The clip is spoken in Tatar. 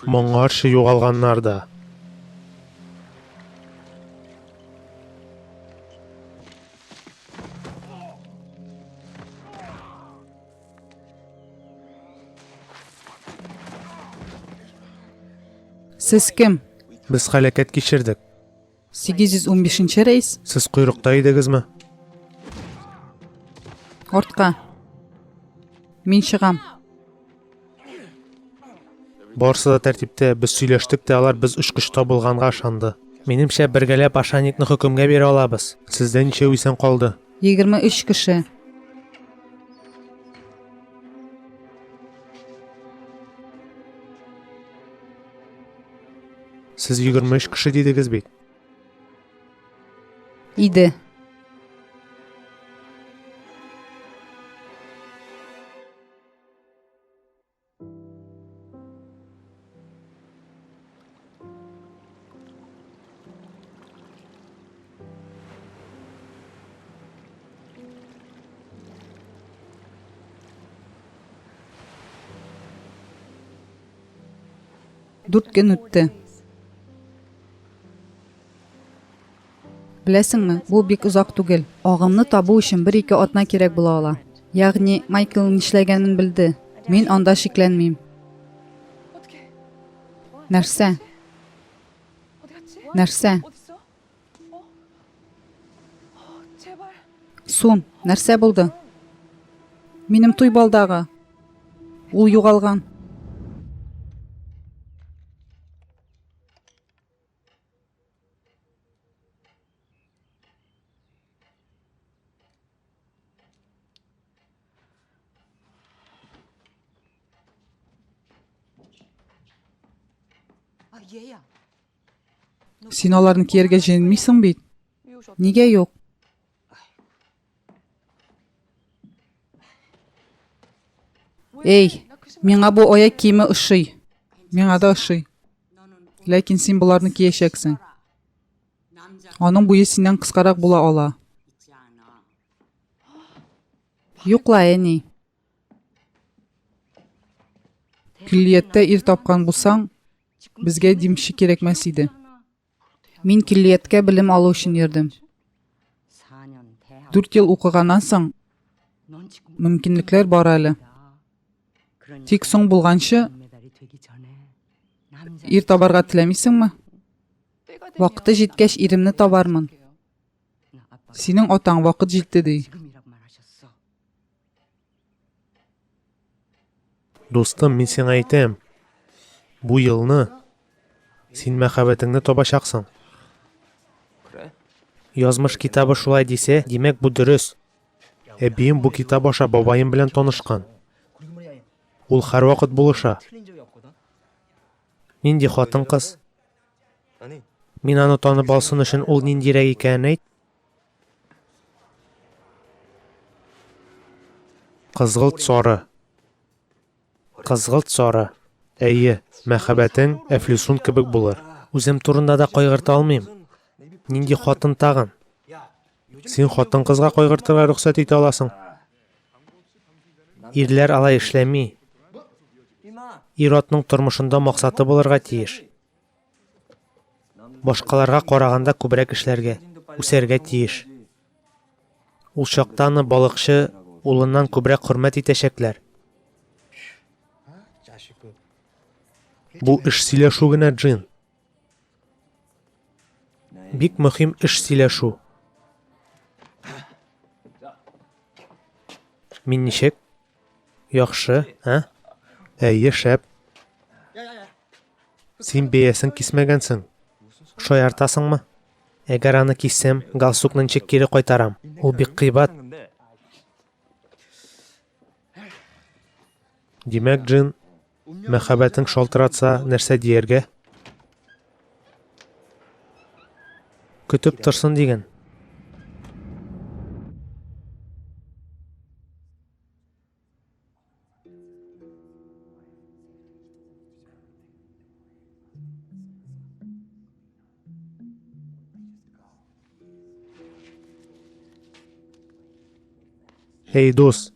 Моңарчы югалганнар да. Сез кем? Без һәлакәт кичердек. 815 нче рейс? Сез койрыкта идегезме? Артка. Мин чыгам. Барысы да тәртиптә, без сөйләштек тә, алар без очкыч табылганга ышанды. Минемчә, бергәләп Ашаникны хөкемгә бирә алабыз. Сездә ничәү исән калды? 23 кеше. Сез 23 кеше дидегез бит. Иде. Дүрт көн үтте. Беләсеңме, бу бик озак түгел. Агымны табу өчен бер-ике атна кирәк була ала. Ягъни, Майкл нишләгәнен белде. Мин анда шикләнмим. Нәрсә? Нәрсә? Сун, нәрсә булды? Минем туй балдагы. Ул югалган. Син аларны кияргә җыенмыйсың бит? Нигә юк? Эй, миңа бу аяк киеме ошый. Миңа да ошый. Ләкин син боларны киячәксең. Аның буе синнән кыскарак була ала. Юк ла, әни. Көллияттә ир тапкан булсаң, безгә димче кирәкмәс иде. Мин көллияткә белем алу өчен йөрдем. Дүрт ел укыганнан соң, мөмкинлекләр бар әле. Тик соң булганчы, ир табарга теләмисеңме? Вакыты җиткәч, иремне табармын. Синең атаң вакыт җитте ди. Дустым, мин сиңа әйтәм, бу елны син мәхәббәтеңне табачаксың. Язмыш китабы шулай дисә, димәк, бу дөрес. Әбием бу китап аша бабаем белән танышкан. Ул һәрвакыт булыша. Нинди хатын-кыз? Мин аны танып алсын өчен ул ниндирәк икәнен әйт. Кызгылт сары. Кызгылт сары. Әйе, мәхәббәтең әфлисун кебек булыр. Үзем турында да кайгырта алмыйм. Нинди хатын тагын? Син хатын-кызга кайгыртырга рөхсәт итә аласың. Ирләр алай эшләми. Ир-атның тормышында максаты булырга тиеш. Башкаларга караганда күбрәк эшләргә, үсәргә тиеш. Ул чакта аны балыкчы улыннан күбрәк хөрмәт итәчәкләр. Бу эш сөйләшү генә, Джин. Бик мөһим эш сөйләшү. Мин ничек? Яхшы, ә? Әйе, шәп. Син бәясен кисмәгәнсең. Шаяртасыңмы? Әгәр аны киссәм, галстукны ничек кире кайтарам? Ул бик кыйбат. Димәк, Джин, мәхәббәтең шалтыратса, нәрсә дияргә? Көтеп торсын диген. Эй, дус!